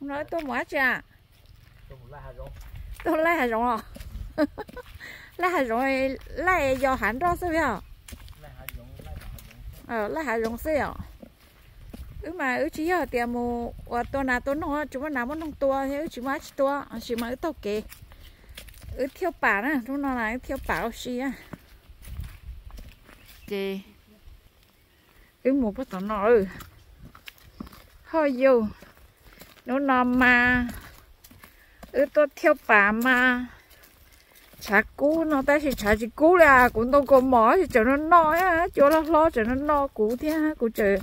No tuaj mus dab tsi a? Tuaj laij hav zoov os. Laij hav zoov, laij yos hav nroj xwb os. Laij hav zoov xwb os. Wb mas wb tsis yog tias mus uas tua nas tua noog, tsis muaj nas muaj noog tua, wb tsis muaj dab tsi tua, tab sis mas wb taug kev, wb thiaj pam na, hnub no wb thiaj pam ua si. Ces wb mus puag tom no. Ho yus, hnub no mas wb tuaj thiaj pam mas tshav kub no tab sis tshav tsis kub li, kuv ntoo kaus mom tseem noj noj, cua loj hlob tseem noj noj kuv thiab, kuv tseem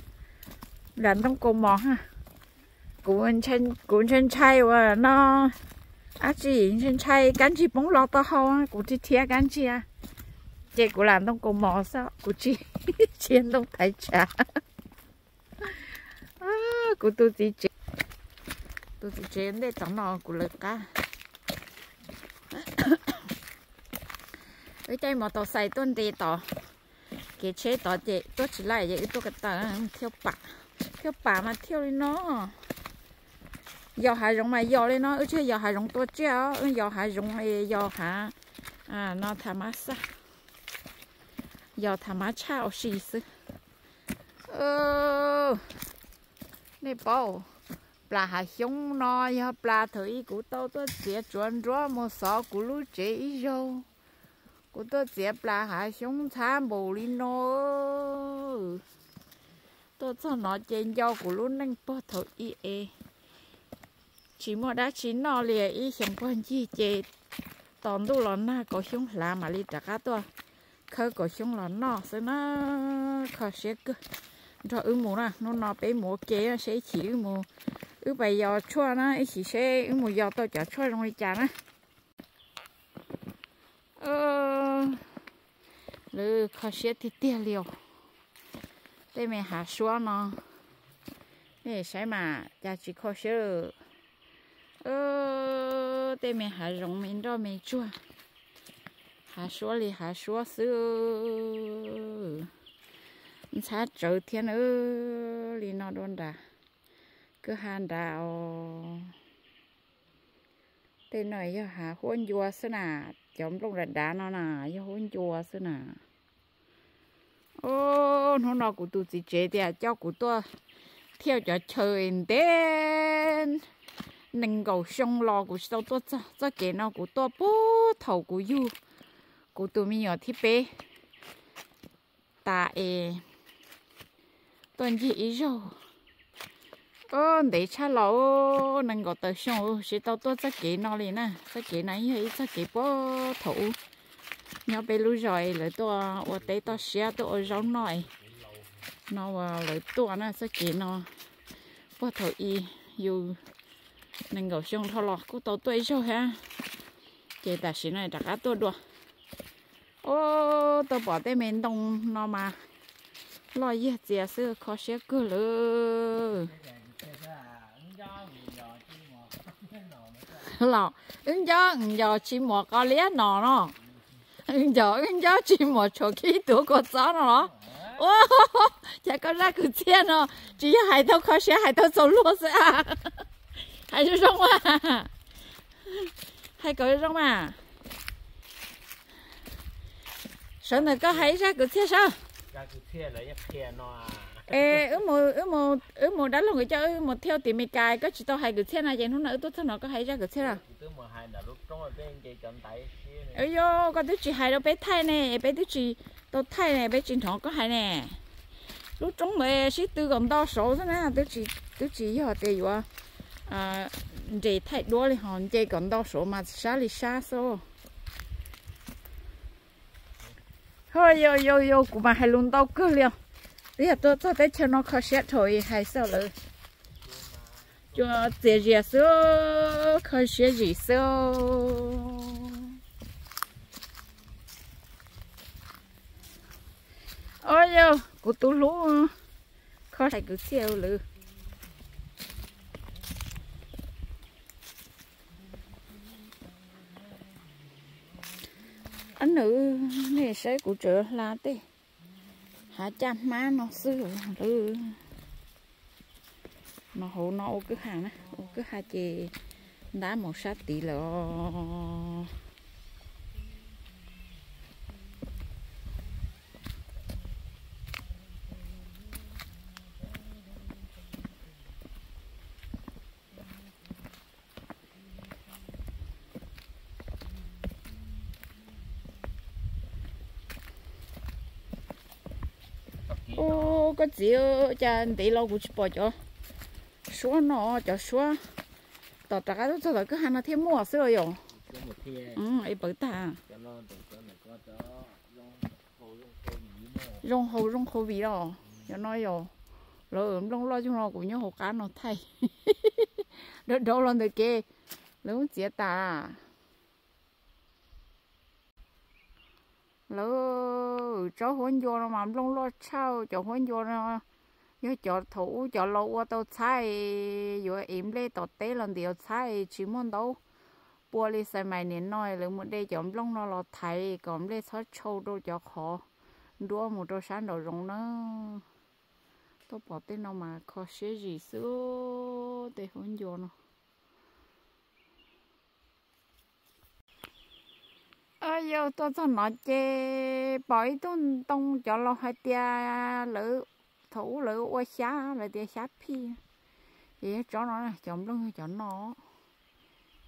lam ntoo kaus mom. Kuv, kuv ntshai ntshai uas no dab tsi, ntshai ntshai kab ntsig poob los tau hau, kuv thiaj thiab kab ntsig, ces kuv lam ntoo kaus mom xwb, kuv tsis, tsis ntoo thaiv tshav. Kuv tus txiv tsev, tus txiv tsev ntej tom no kuv lawv qab. Wb caij mos taus xais tuaj nres tod, kev tsheb tod ces tuaj tsis laij ces wb tuaj ko taw, thiaj pam, thiaj pam mas thiaj li no. Yos hav zoov mas yos li no, wb tsis yog yos hav zoov tua tsiaj os, wb yos hav zoov, yos hav, no tham mab xaj, yos tham mab tshaj ua si xwb. Nej paub, plas hav xyoob no yog plas thaum ub kuv tau tuaj txiav tsuav nruab mus xov kuv lub tsev ib zaug. Kuv tuaj txiav plas hav xyoob ntxhab npaum li no. Tuaj txog no ces nco kuv lub neej puag thaum ub es tsis muaj dab tsi noj li, ib xyoos puag ncig ces tos ntuj los nag kaus xyoob hlav mam li rov qab tuaj khawb kaus xyoob los noj xwb na. Kho siab kawg. Nrog wb mus na, hnub no peb mus ua ke seb ib chim wb mus, wb pais yos tshuaj na, ib chim seb wb mus yos tau cov tshuaj zoo li cas na. Lawv kho siab tiag tiag li os. Tej me hav suab no, nej saib mas cas tsis kho siab. Tej me hav zoov me nroj me tsuag, hav suab li hav suab xwb. Ntxhab tsawv thiab na. Li no dua nrad, kwj ha nrad os. Tej no yog hav huab ncua xwb na, cov nplooj dav dav no na yog huab ncua xwb na. Hnub no kuv tus txiv tsev tias coj kuv tuaj thiaj cov chaw ntev, nees nkaum xyoo los kuv tsis tau tuaj txog. Txoj kev no kuv tuaj puag thaum kuv yug kuv tus me nyuam thib peb tas es tuaj ncig ib zaug. Ntev tshaj los nees nkaum tawm xyoo tsis tau tuaj txoj kev no li na. Txoj kev no yog ib txoj kev puag thaum ub nyob peb lub zos es lawv tuaj ua teb toj siab tuaj ua zaub noj es no uas lawv tuaj na. Txoj kev no puag thaum ub yus nees nkaum xyoo dhau los kuj tau tuaj ib zaug thiab, ces tam sim no rov qab tuaj dua. Ub, tau pom tej me ntoo no mas loj yiag txias xwb, kho siab kawg lawm. Los wb nco yos tsis muaj qos liab no no, yos wb nco tsis muaj tshuav khib tuav kua txob no los. Ua, cas koj zaj kwv txhiaj no tsis yog hais tau kho siab, hais tau txaus luag xwb a? Hais zoo zoo mas, hais kom zoo mas. Sawv ntawm koj hais ib zaj kwv txhiaj saib. Es wb mus, wb mus dab laug nkawd coj wb mus thiaj tim Mes Kas, koj tsis tau hais kwv txhiaj no ces hnub no wb tuaj txog no koj hais ib zaj kwv txhiaj na. Yog koj twb tsis hais rau peb thaij ne, peb twb tsis tau thaij ne, peb tsis hnov koj hais ne. Lub roob ntawd sib tw kom nto saud xwb na, twb tsis yog tias yuav nres thaij duab li, ho nce kom nto saud mas sab li sab xwb. Ho yau yau yau, kuv mas hais lus ntau kawg li os. Twb yog tuaj txog teb chaws no kho siab dhau hais xwb lawm. Cua txias zias xwb, kho siab zim xwb. Os yau, kuv tus hlub, kho siab hais kwv txhiaj lawm. Ab nws, nej saib kuv tseem hla tej hav caj hmab no xwb lawm. No hauv no ua kwj ha na, ua kwj ha ces ntab mus sab tid lawm os. Ub, koj txiv, cas ntev los kuv tsis pom cov suab no, cov suab tom rov qab tuaj txog tom kwj ha no thiaj muaj xwb los yom. Es pawv tag. Zoo hau zoo covid los, cov no yom, lawv nplooj loj cuag no kuv nyob hauv qab no thaij. Dawb dawb los ntawm kev, lawv txiav tas. Lawv tsob huab ncua no mas nplooj loj tshaj, cov huab ncua no yog cov thaum ub cov laus ua tau txhab, yuav ev nplej tom teb los ntiav txhab tsis muaj ntaub pua li xais mais niam no, lawv mus de cov nplooj no los thaiv kom nplej txhob tshau rau cov qhov nruab mus rau sab nraum zoov na. Tuaj pom tej no mas kho siab zim xwb, tej huab ncua no. Yog tuaj txog no ces pom ib tug ntoo, cov laus hais tias lawv thaum ub lawv ua xyab, lawv tias xyab phij, ces yog tsob no, cov nplooj yog cov no.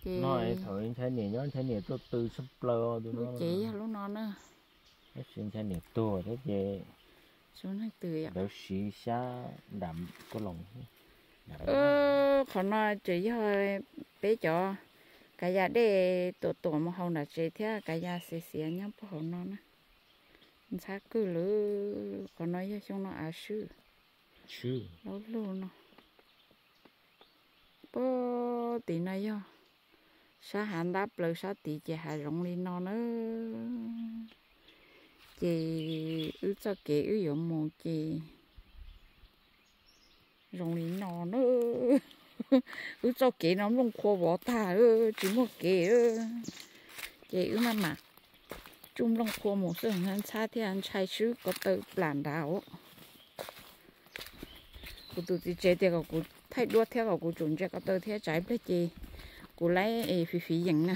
Ces ntshai niam nyob, ntshai niam tuaj tw tshaj plaws. Ces yog lub no na. Tab sis ntshai niam tuag thiab ces lawv siv xyab nram tuaj los. Qhov no tseem yog peb cov kav yas dej tuam tuam mus haus nram tsev thiab kav yas xiav xiav nyob puag hauv no na. Ntxhab kawg lawm, qhov no yog xyoo no av swb. Laub lug no. Puag tim no yog sab hav ntab plaws, sab tid ces hav zoov li no na. Ces wb txoj kev wb yuav mus ces zoo li no na. Wb txoj kev no nplooj qhuav vov tag, tsis muaj kev. Ces wb maj mam tsuj nplooj qhuav mus xwb, ntxhab thiaj ntshai swb ko taw plam nrad os. Kuv tus txiv tsev tias kom kuv thaij duab thiab kom kuv tsum ntsia ko taw thiab, tsam ib pliag ces kuv laib es fiv fiv yees na.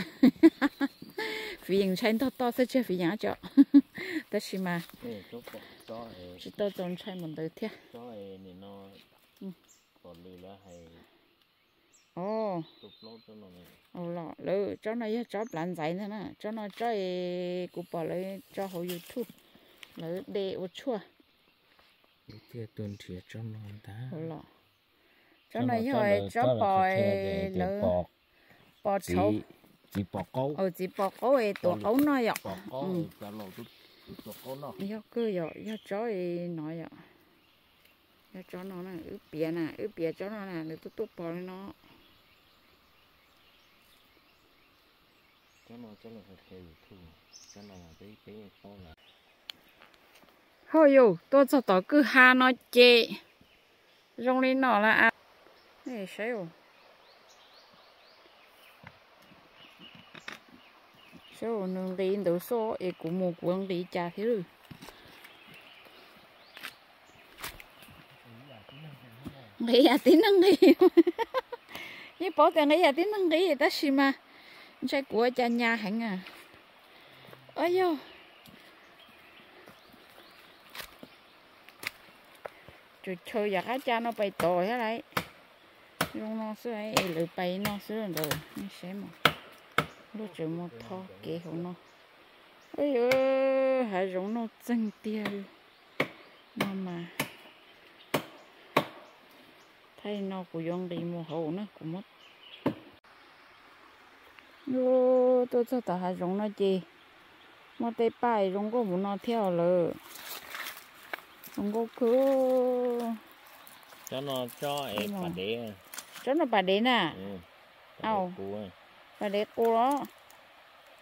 Fiv yees ntshai ntog toj xwb, tsis fiv yees tso. Tab sis mas tsis tau txaus ntshai mus ntawd thiab. Os, lawv tsob no yog tsob plav ntxaiv ntag na. Tsob no tsob es kuv pom lawv tso hauv YouTube, lawv de ua tshuaj. Tsob no yog tsob pos, lawv pos tshauv, txiv pos qaub es tuav qaub noj yom. Yog kawg yom, yog tsob no yom. Yog tsob no na, wb piav na, wb piav tsob no na, nws tuaj tuaj pos li no. Hauj yus, tuaj txog tom kwj ha no ces zoo li no lawm. Saib, saib nws nqis ntawd xwb es kuv mus kuv nqis cas thiab lawm. Nqis yam tib neeg nqis. Yeej paub tias nqis yam tib neeg nqis tab sis mas ntshai kuv ua cas nyas heev. Yog tsum chaw yam qab ca no pais tod thiab lauj. Zoo no xwb es lawv pais no xwb ntawd, nej saib mas. Luag tseem mus tho kev hauv no. Hav zoov noj txeeg tiag no mas. Thaij no kuv yuav nqis mus hauv na, kuv muab. Tuaj txog tom hav zoov no ces muaj tej paj zoo nkauj mus no thiab lawm. Zoo nkauj kawg. Tsob no pas dev na. Pas dev qus los?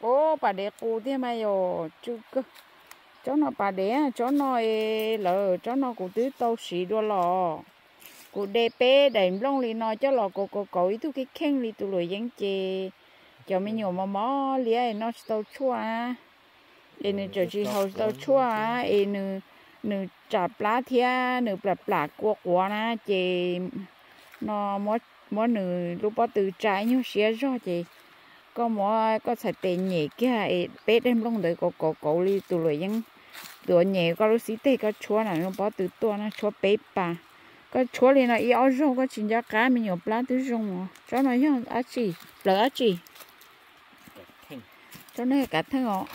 Ub, pas dev qus tiag mas yom, tsw kawg. Tsob no pas dev, tsob no es lawm, tsob no kuv twb tau siv dua los. Kuv de peb daim nplooj li no coj los kauv kauv kauv ib tug kheej kheej li tus luam yeeb ces cov me nyuam mos mos liab es noj tsis tau tshuaj na. Es nws tseem tsis haus tsis tau tshuaj na, es nws tsam plab thiab nws plam plam kua quav na, ces No muab nws lub pob tw tsa ib nyuag siab zog ces koj muab koj txhais tes nyem kiag es peb daim nplooj ntawd kauv kauv kauv li tus luam yeeb, tus nyem koj lub xib teg koj tshuab na, lub pob tw tuaj no tshuab peb pas. Koj tshuab li no ib ob zaug koj tsis nco qab me nyuam plab twb zoo os. Tsob no yog dab tsi? Plaws dab tsi? Tsob no yog kav theej os.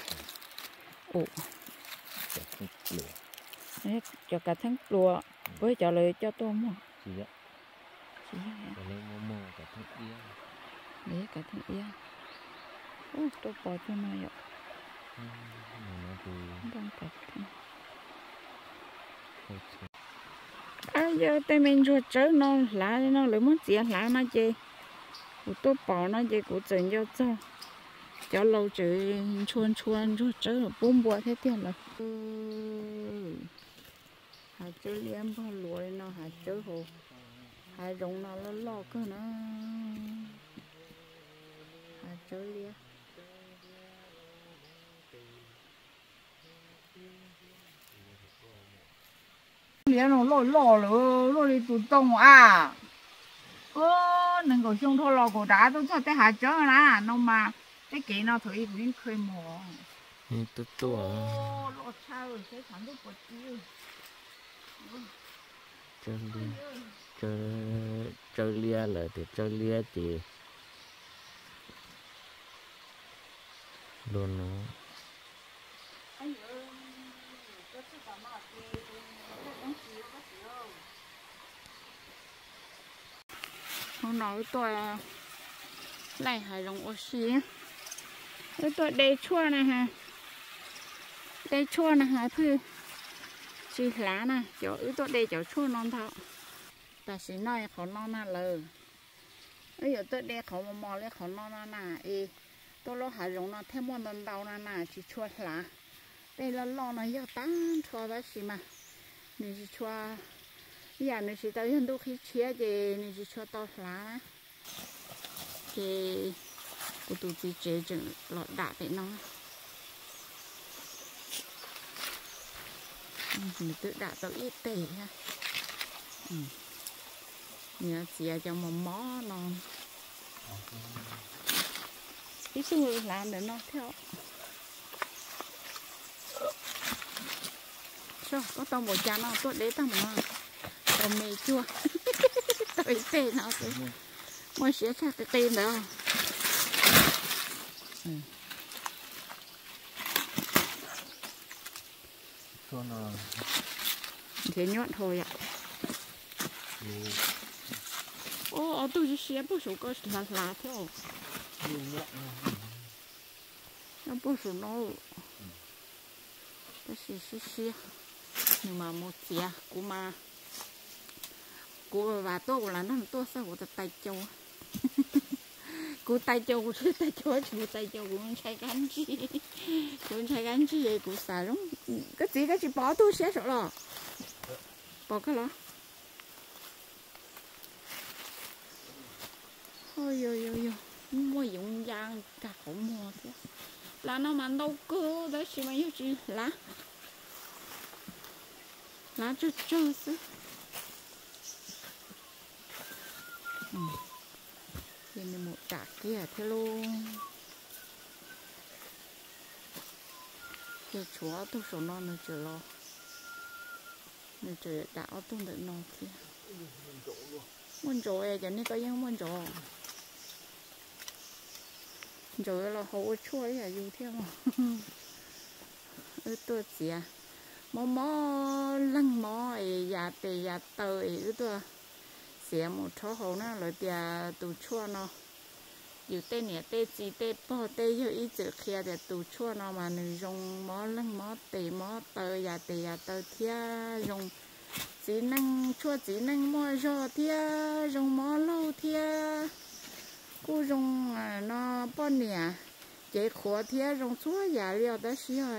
Cov kav theej pluas, puas yog cov lawv coj tuaj muag? Tsis yog, kav theej iab. Ub, tuaj pom tuaj no yom. Nplooj kav theej. Ab, yog tej me ntsuag tsawb no hlav li no lawv muab txiav hlav no ces kuv tuaj pom no ces kuv txawm nco txog cov laus tseem ntshua ntshua ntsuag tsawb los pub npua thiab tiag lawm. Hav tsawb liab npog luav li no, hav tsawb hauv hav zoov no loj loj kawg na. Hav tsawb liab. Liab no loj loj lawm, luaj li tus tooj a. Nees nkaum xyoo dhau los kuv rov tuaj txog tej hav tsawb na no mas tej kev no thaum ub kuv yeej kheev mus. Tuaj tuaj. Loj tshaj, seb tshav ntuj puas tsis. Tsawb liab lawm tias tsawb liab ces luag no. Hnub no wb tuaj laij hav zoov ua si, wb tuaj de tshuaj na ha, de tshuaj na ha, phwj tsis hlav na, cov wb tuaj de cov tshuaj no ntag. Tam sim no qhov no na lawm, wb yuav tuaj de qhov mos mos li qhov no no na, es tuaj lub hav zoov no thiaj muaj ntau ntau no na, tsis tshua hlav. Tej loj loj no yog tag nrho tab sis mas nws tsis tshua, ib yam nws tsis tau yog ntuj qhib tshiab ces nws tsis tshua tau hlav na. Ces kuv tus txiv tsev tseem los dam pem no. Nws twb dam tau ib teg thiab. Nws txiav cov mos mos no. Ib tug hlav ntawm no thiab. Koj tau npaum cas no tuaj deb tag npaum no? Tau me cuag, tau ib teg no xwb. Muaj siab tshaj qi qi ntawd. Nrhiav nyuaj dhau yom. Ob tug siab siab puag saum ko hlav hlav thiab. Nyob puag saum no. Tab sis siab siab, nws mas mus txiav, kuv mas, kuv vam tuaj kuv lam nrog nws tuaj xwb, kuv tais cau. Kuv tais cau, kuv tsis tais cau, tsis kuv tais cau, kuv ntshai kab ntsig. Kuv ntshai kab ntsig, kuv xav zoo. Koj txiv, koj tsis pom ob tug siab saum los? Pom koj los? Yog yog yog, muaj yoov ya nkag qhov muag thiab. Plas no mas ntau kawg tab sis mas yog tsis hlav, hlav tsawg tsawg xwb. Ces nws mus dam kiag thiab lauj. Ces tshuav ob tug saum no nws tseem los, nws tseem dam ob tug ntawm no thiab. Muaj ntsaum es cov niag koj yeej muaj ntsaum. Ntsaum los haus ua tshuaj ib yam yus thiab mas. Wb tuaj txiav mob mob leeg mob es yas tes yas taw es wb tuaj txiav mus rhaub haus na. Lawv tias tus tshuaj no yus tej niam tej txiv tej pog tej yawg ib txwm qhia tias tus tshuaj no mas nws zoo mob leeg mob tes mob taw yas tes yas taw thiab zoo txiv neej, tshuaj txiv neej muaj zog thiab zoo mob laug thiab kuj zoo no poj niam cev qhuav thiab zoo txhua yam li os. Tab sis yog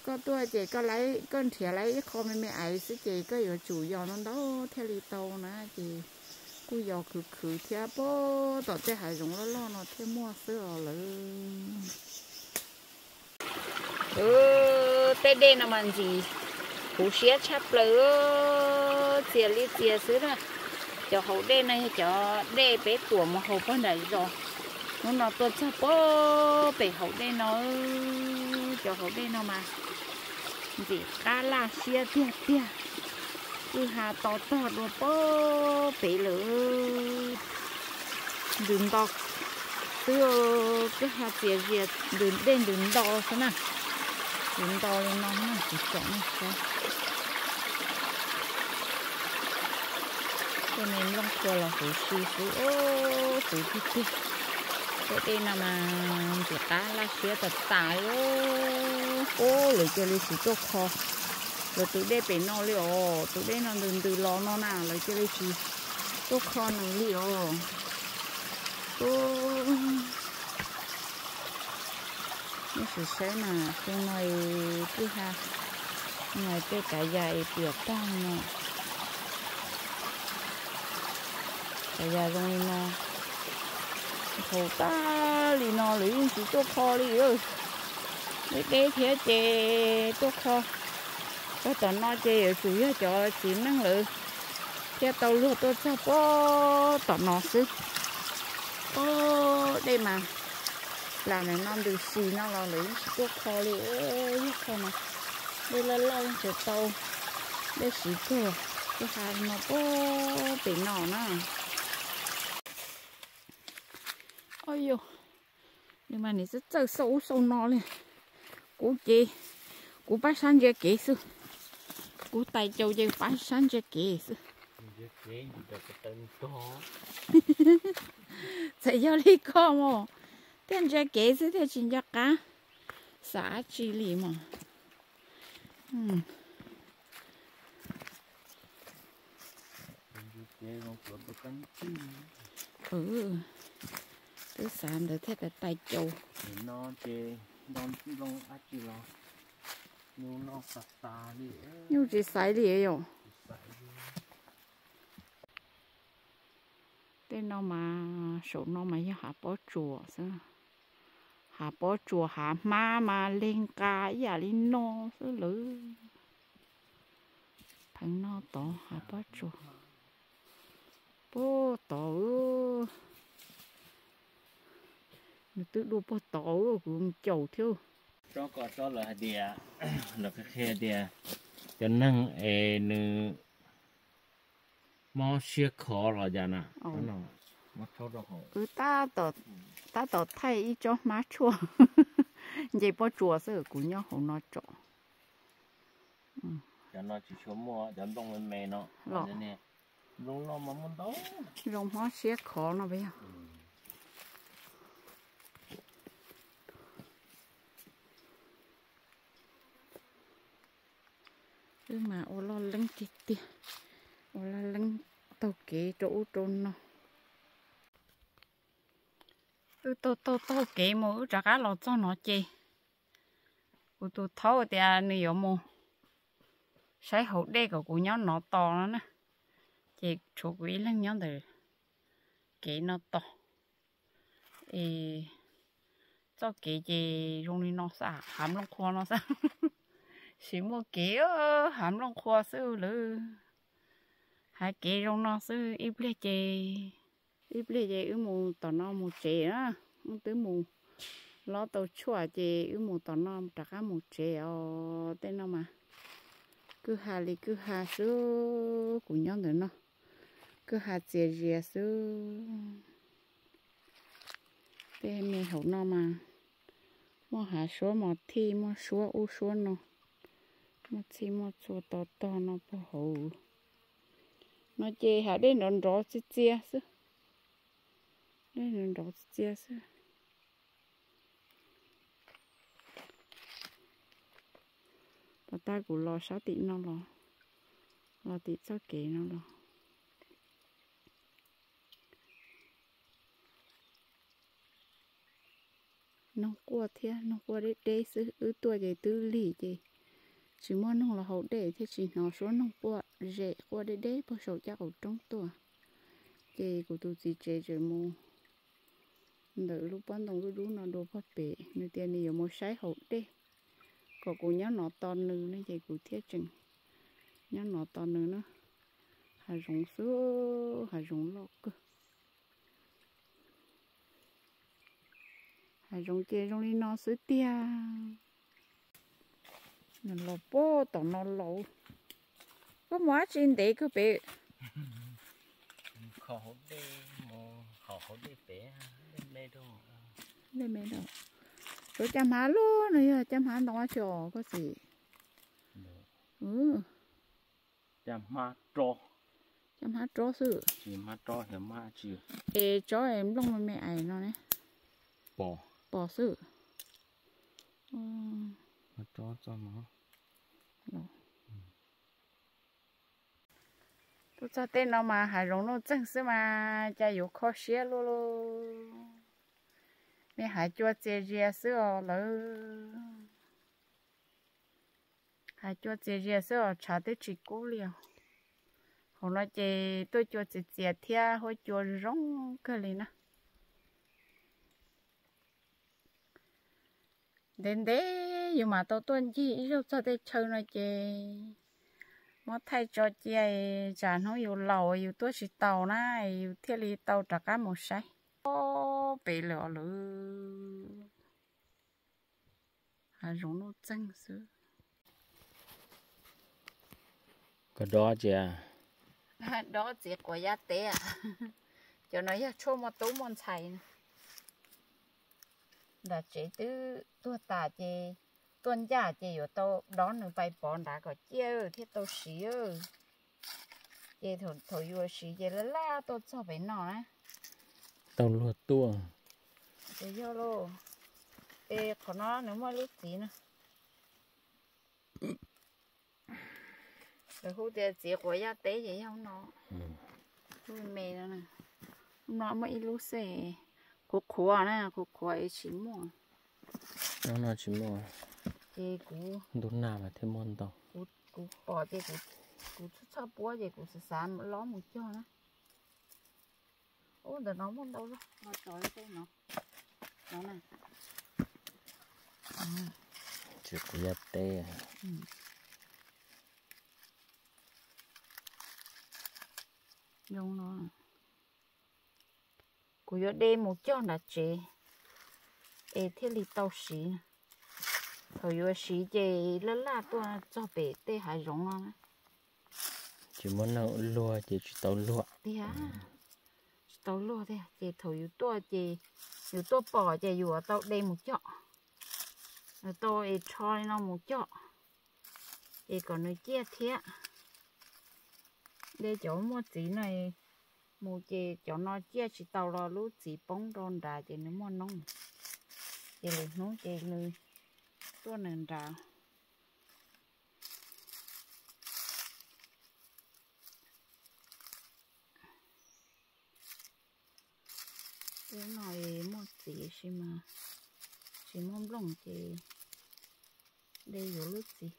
koj tuaj ces koj nrhiav lawv ib qho me me aiv xwb ces koj yuav tsum yos ntau ntau thiaj li tau na. Ces kuj yos khwv khwv thiab, puag tom tej hav zoov loj loj no thiaj muaj xwb os lawv. Tej dej no mas ntxim huv siab tshaj plaws, txias li txias xwb na. Cov hauv dej no yog cov dej peb tuam mus haus puag nram zos. Hnub no tuaj txog puag pem hauv dej no, cov hauv dej no mas ntxim qab laj siab tiag tiag. Kwj ha to tog dua puag pem lawm. Ntws nto xwb, kwj ha txias zias, ntws dej ntws nto xwb na. Ntws nto li no na, tsis tsom nej saib. Tej me nplooj qhua los huv si xwb, huv tiag tiag. Tej dej no mas ntxim qab laj siab tas tas li. Ub, lawv cia li tsis tuaj kho lawv tus dej pem no li os. Tus dej no ntws ntws los no na, lawv cia li tsis tuaj kho nws li os. Ub, nej sim saib na, xyoo no kwj ha, no tej kav yas es piam tag no. Kav yas zoo li no, haus tag li no lawv yeej tsis tuaj kho li. Deb deb thiab ces tuaj kho. Txog tom no ces yuav tsum yog cov txiv neej lawv thiaj tau luag tuaj txog puag tom no xwb. Ub, dej mas plas ntawm no ntws si no los lawv yeej tsis tuaj kho li. Yog kho no dej loj loj yeej tsis tau, dej siv kawg. Kwj ha no puag pem no na. Ua yog, nws mas nws txawj txawj xauj ub xauj no li. Kuv ces kuv pab sab ntsia kev xwb. Kuv tais caus ces pab sab ntsia kev xwb. Txawm yog li koj mas thiaj ntsia kev xwb thiaj tsis nco qab xav dab tsi li mas. Twb xav ntawd thiaj tais caus. Nyuj tsis xaiv li yom. Tej no mas saum no mas yog hav pob tsuas xwb. Hav pob tsuas hav hmab mas leg nqa ib yam li no xwb lawm. Pheev no tod hav pob tsuas puag tod. Nws twb dua puag tod, kuv caum thiab. Tsob ko tsob lawv hais tias, lawv qhia tias cov neeg es nws mob siab khov los cas na. Wb tab tom thaij ib tsob hmab tshuaj nce pob tsuas xwb, kuv nyob hauv no tsom. Cov no tsis tshua muaj, cov nplooj me me no los. Zoo mob siab khov no puas yog? Wb mas ua loj leeb tiag tiag, ua loj leeb taug kev rau ub rau no. Wb taug taug taug kev mus wb rov qab los txog no ces kuv tus thaub tias nws yuav mus saib hauv dej kom kuv nyob no tos no na. Ces tshuav kuv ib leeg nyob ntawm kev no tos. Es txoj kev ces zoo li no xwb, hav nplooj qhuav no xwb. Tsis muaj kev, hav nplooj qhuav xwb lawm. Hav kev zoo no xwb, ib pliag ces, ib pliag ces wb mus tom no mus tsev na. Wb twb mus lob tau tshuaj ces wb mus tom no rov qab mus tsev os. Tej no mas kwj ha li kwj ha xwb, kuv nyob ntawm no kwj ha txias zias xwb. Tej me hauv no mas muaj hav suab mos thij, muaj suab ub suab no, muaj txhij muaj txhua to tog no puag hauv. No ces hav dej nrov nrov txias txias xwb. Dej nrov nrov txias txias xwb. Pos tab kuv los sab tim no los, los tim txoj kev no los. Noog quaj thiab, noog quaj deb deb xwb, wb tuaj ces twb lig ces tsis muaj noog los haus dej thiaj tsis hnov suab noog quaj zem quaj deb deb puag saum caj qaum roob tuaj. Ces kuv tus txiv tsev tseem mus ntawm lub pob ntoo dub dub no dua puag pem, nws tias nws yuav mus saib haus dej, kom kuv nyob no tos nws ne, ces kuv thiaj tseem nyob no tos nws na. Hav zoov xwb, hav zoov loj kawg. Hav zoov ces zoo li no xwb tiag. Los puag tom no los. Koj mus dab tsi ntev kawg pem? Dej me da. Suav caj hmab loj no yog caj hmab ntoo dab tsi os koj xim? Caj hmab rob. Caj hmab rob xwb. Tsis hmab rob, hmab tsi? Es tsob nplooj me me ais no ne. Pos. Pos xwb. Hmab rob txoj no. Tuaj txog tej no mas hav zoov nuj txeeg xwb mas cas yuav kho siab luaj lauj. Me hav cua txias zias xwb os lawv. Hav cua txias zias xwb os, tshav twb tsis kub li os. Hauv no ces tuaj cua txias txias thiab huab cua zoo kawg li na. Ntev ntev yus mam tau tuaj ncig ib zaug txog tej chaw no ces muab thaij tso cia, tsam hnub yus laus yus tuaj tsis taus na, yus thiaj li tau rov qab mus saib. Pem lawm os lawv. Hav zoov nuj txeeg xwb. Koj dob cia. Dob txiv quav yaj teb. Cov no yog tshuaj muaj tub muaj ntxhais. Nram tsev twb tuag tas ces tuaj ncaj ces yuav tau dob nws pais pov nrad kom ciaj thiaj tau siv. Ces thaum yuav siv ces laj laj tuaj txog pem no na. Tau luag tuaj. Ces yog lauj. Es qhov no nws muaj lub txiv no. Lawv hu tias txiv quav yaj teb ces yog no. Lub me no, no muaj ib lub xej, qhuav qhuav na, qhuav qhuav es tsis muaj. No tsis muaj. Ces kuv ntuj nag mas thiaj muaj ntau. Kuv pom ces kuv txhob txhob puab ces kuv xav xav lob mus cog na. Ub, ntawm no muaj ntau los tso tej no. No na. Txiv quav yaj teb. Zoo no. Kuv yuav de mus cog nram tsev es thiaj li tau siv. Thaum yuav siv ces laj laj tuaj txog pem tej hav zoov no na. Tsis muaj neeg luag ces tsis tau luag tiag. Tsis tau luag tiag ces thaum yus tuaj ces yus tuaj pom ces yus tau de mus cog. Yus tau es rho li no mus cog es kom nws ciaj thiab. De cov muaj txiv no mus ces cov no ciaj tsis tau los lub txiv poob rau nrad ces nws muaj noob. Ces lwm hnub ces nws tuaj nws nrad. Lub no muaj txiv sis mas tsis muaj nplooj ces de yuav lub txiv.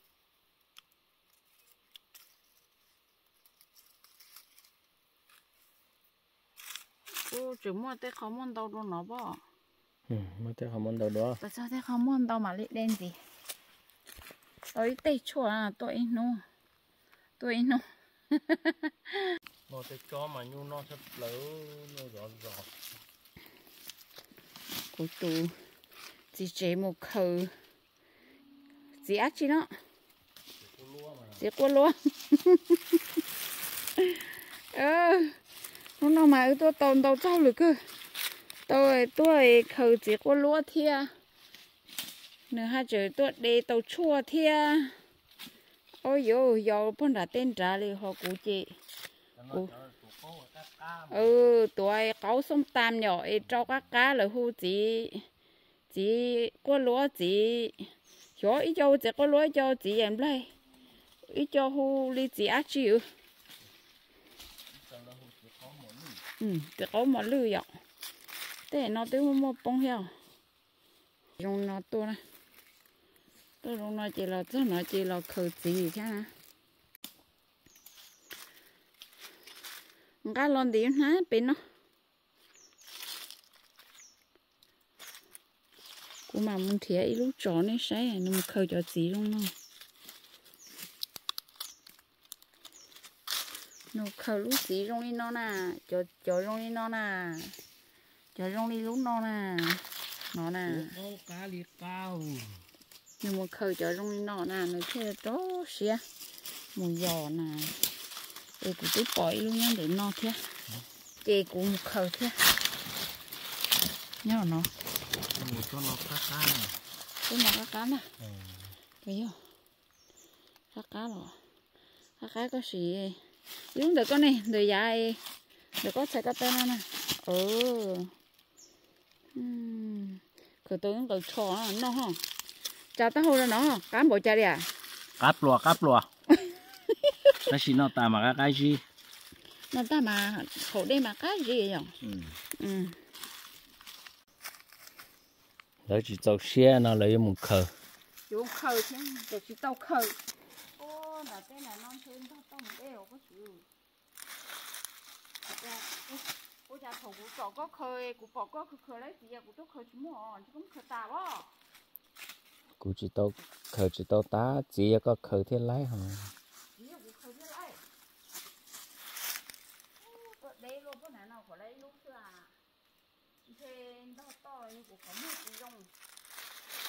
Kuv tseem muaj tej qhov muaj ntau dua no pob. Muaj tej qhov muaj ntau dua. Txog tej qhov muaj ntau mam li de ntxiv. Tau ib teg tshuaj tuaj ib hnub, tuaj ib hnub. Noj tej tsob mas nyuj noj tshaj plaws, nyuj zov zos. Kuv tus txiv tsev mus khaws txiv dab tsi no, txiv quaj luab. Hnub no mas wb tuaj tau ntau txaug lawm kawg, tau tuaj khaws txiv quaj luab thiab. Nws haj tseem tuaj de tau tshuaj thiab. Au yau, yau pog nram tej nrad li ho kuv ces, kuv tuav qaub xooj tam nyom es rau qab qab lawv hu txiv, txiv quaj luab txiv, xyov ib co hu txiv quaj luab ib co hu txiv yaim nplaig, ib co hu li txiv dab tsi. Txiv qaub mos lwj yom. Tej no twb muaj muaj poob thiab. Zoo no tuaj, tuaj zoo no ces los txog no ces los khaws txiv thiab na. Nqa los ntim hnab pem no. Kuv mam mus nrhiav ib lub tso nej saib, nws mus khaws cov txiv zoo no. Nws khaws lub txiv zoo li no na, cov, cov zoo li no na, cov zoo li lub no na, no na. Nws mus khaws cov zoo li no na, nws thiaj rau siab mus yos na. Es kuv twb pom ib lub nyob ntawm no thiab, ces kuv mus khaws thiab. Nyob no, lub no qab qab na. Yog, qab qab los, qab qab koj sim, ib lub ntawm koj ne, ntawm yav, ntawm koj txhais ko taw no na. Khaws tau ib nqaws tsho noj ho. Tsa taub hau rau no, qab npaum cas li a? Qab pluas, qab pluas. Tab sis noj tas mas qab qab zib. Noj tas mas haus dej mas qab zib yom. Lawv tsis txaus siab no lawv yuav mus khaws. Yuav khaws thiab, tsis tau khaws. Ntawm tej no ntshe ntog tau mus dej os. Ua cas thaum kuv tsom koj khaws, kuv pom koj khaws khaws laib txiv, kuv tuaj khaws tsis muaj, ntshe koj muab khaws tas os. Kuv tsis tau khaws, tsis tau tas txiv, yog koj khaws thiaj laib ho. Txiv yog kuv khaws thiaj laib. Tuaj deb luaj, tuaj hnav no kom laib ib lub xwb a. Ntshe ntog toj los yog kuv qhov muag tsis zoo, kuv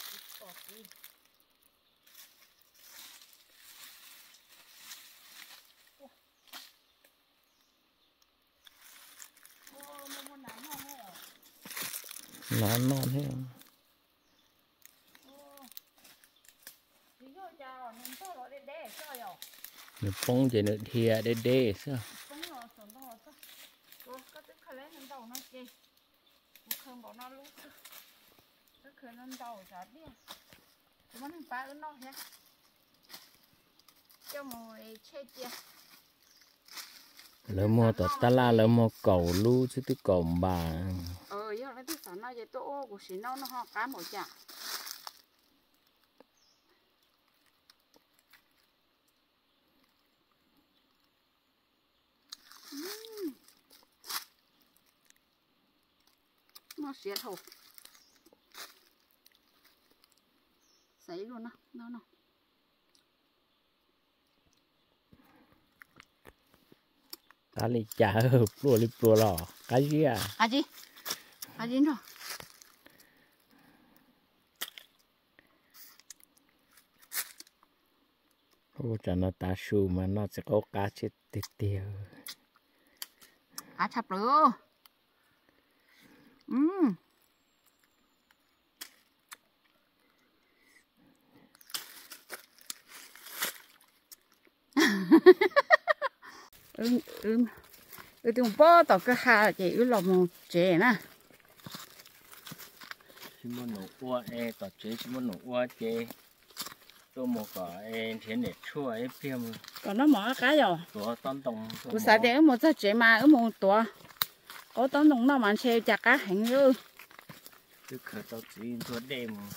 tsis pom txiv. Hnav noj thiab. Nws poob ces nws dhia deb deb xwb. Lawv muag tom tab laj lawv muag kaum lub xwb twb kaum npas. Yog leej twg xav noj ces tuaj ua kuv sim noj noj ho qab npaum cas. Noj siav dhau. Xaiv ib lub no, no, no. Qab li cas, pluas li pluas los qab zib. Qab zib, qab zib nrog. Ua cas no tav su mas noj txiv qaub qab tshaj tiag tiag. Qab tshaj plaws. Wb twb mus pab tom kwj ha ces wb los mus tsev na. Tsis muaj num ua es tom tsev tsis muaj num ua ces tuaj mus kom nrhiav niam tshuaj ib pliag mus. Kom noj mov qab yom. Tuav taub ntoo. Kuv xav tias wb mus txog tsev mas wb mus tuav qaub taub ntoo noj mas ntshe cas qab heev li. Twb khaws tau txiv ntxuag dej mus.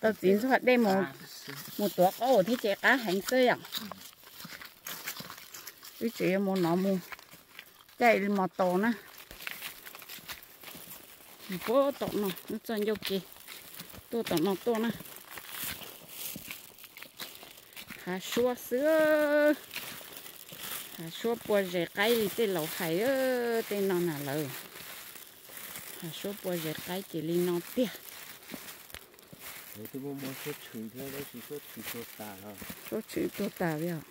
Tau txiv ntxuag dej mus, mus tuav qaub thiab ces qab heev xwb yom. Wb tseem yuav mus no mus caij mos taus na. Mus puag tom no, wb txoj ncauj ke tuaj tom no tuaj na. Hav suab xwb, hav suab pua zes qaib li tej laus hais, tej no na lawm. Hav suab pua zes qaib ces li no tiag. Suab tshwm tuag tas li os.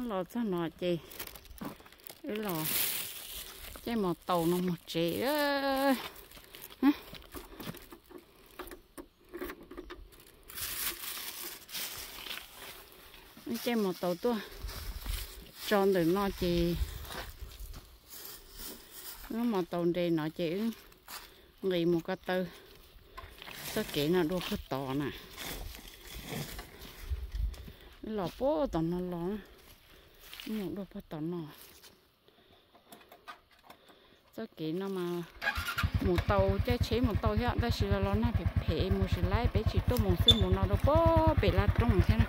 Los txog no ces wb los caij mos taus no mus tsev. Wb caij mos taus tuaj tso ntawm no ces, wb mos taus nres no ces wb nqis mus ko taw txoj kev no dua puag tod na. Wb los puag tom no los, wb mus dua puag tom no. Txoj kev no mas mus tau, caij tsheb mus tau thiab, tab sis los los nag phem phem mus tsis laib, peb tsis tuaj mus xwb, mus no rau puag pem laj roob thiab na.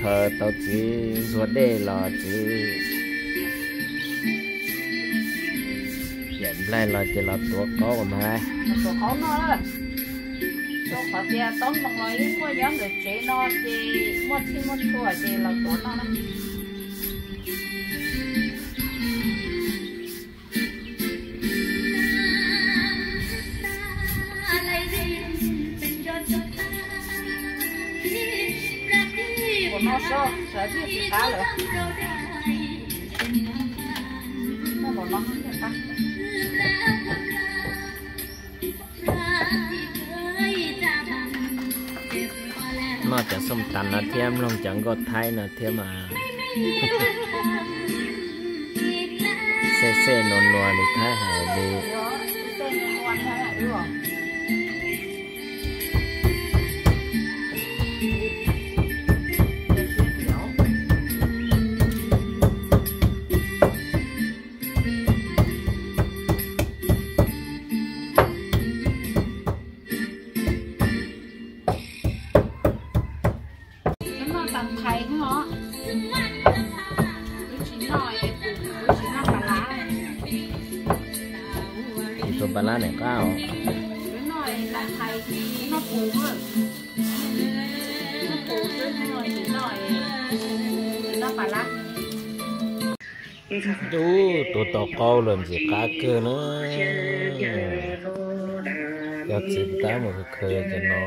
Thaum tau txiv ntxuag dej los txiv yam nplaig los ces los tuav qaub mas. Tuav qaub noj, rau qhov tias taub ntoo los yeej muaj nyob ntawm tsev no ces muaj txhij muaj txhua ces los tuav noj na. Npaum no xwb, sawv tsis qab lawm. Noj npaum no thiaj qab. Noj cov xooj tas no thiab mloog cov nkauj Thaib no thiab mas xej xej nua nua li Thaib hais li. Noj tas thaiv os. Wb tsis noj, wb tsis noj pas lab. Tsis tau pas lab nim qab os. Wb noj tas thaiv, noj pus, noj pus xwb, tsis noj, tsis noj pas lab. Ub, tuav tau qaub los ntxim qab kawg na. Yog txiv tab mus khaws cov no,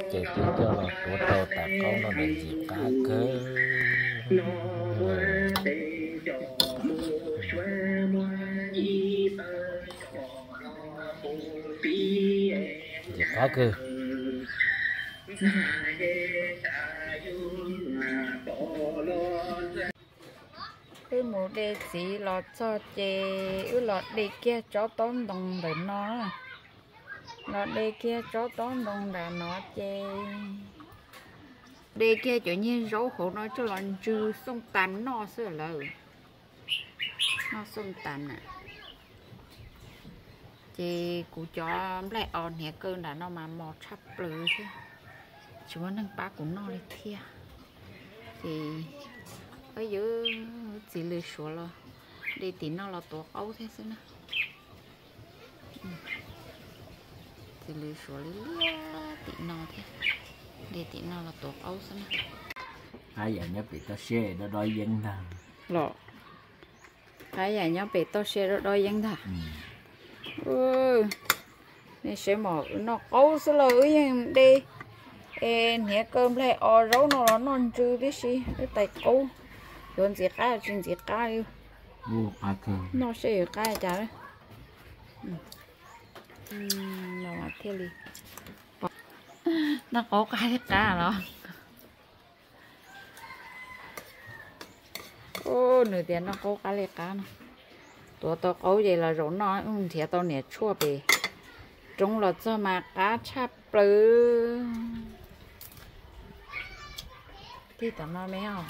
ces twb coj los tuav tau tas qaub no ntxim qab kawg. Ntxim qab kawg. Wb mus de txiv los txog ces wb los de kiag tsob taub ntoo ntawm no. Los de kiag tsob taub ntoo ntawm no ces de kiag cov nyiaj zaub hauv no coj los ntsw xooj tas noj xwb lawm. Noj xooj tas na. Ces kuv cov nplaig os hniav kaw nram no mas mos tshaj plaws thiab, tsis muaj neeg pab kuv noj li thiab. Ces yog txiv lws suav los de tim no los tuav qaub thiab xwb na. Txiv lws suav li liab tim no thiab, de tim no los tuav qaub xwb na. Qab yam nyob pem toj siab dob dob yeeb ntag. Los qab yam nyob pem toj siab dob dob yeeb ntag. Nej saib mas, wb noj qaub xwb los wb yeej de es hniav kaw nplaig os zaub no los noj ntsw tib si, wb tais qaub, yuav ntxim qab tsis ntxim qab li. Noj seb yuav qab cas. Thiaj li noj qaub qab li qab los. Nws tias noj qaub qab li qab no. Tuav tau qaub ces los zaum noj, nrhiav tau niam tshuaj pem roob los txog mas qab tshaj plaws. Tig tom no me os.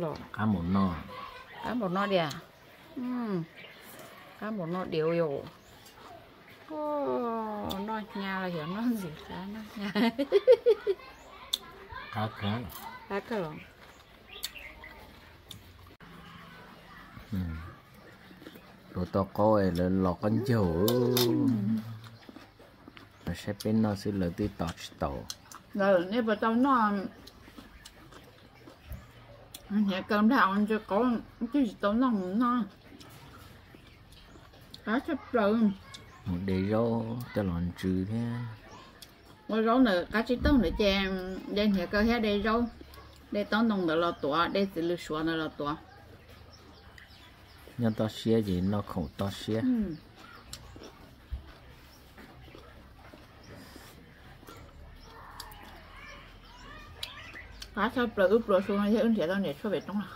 Los qab npaum no, qab npaum no diam. Qab npaum no diam yom. Noj hnyav los yog noj ntxim qab, noj hnyav. Qab kawg los. Tuav tau qaub lawv los qaub ncaug. Lawv saib peb noj xwb lawv twb tos tsis tau. Lawv nej puas tau noj hniav kaw nplaig os ntsw qaub, twb tsis tau noj mus noj. Qab tshaj plaws. Mus de zaub coj los ntsw thiab. Ua zaub ntawm qab tsib taug ntawd ces de hniav kaw thiab de zaub, de taub ntoo ntawd los tuav, de txiv lws suav ntawd los tuav. Nyob toj siab ces noj khoom toj siab. Qab tshaj plaws, wb pluas su no yog wb nrhiav tau niam tshuaj pem roob los.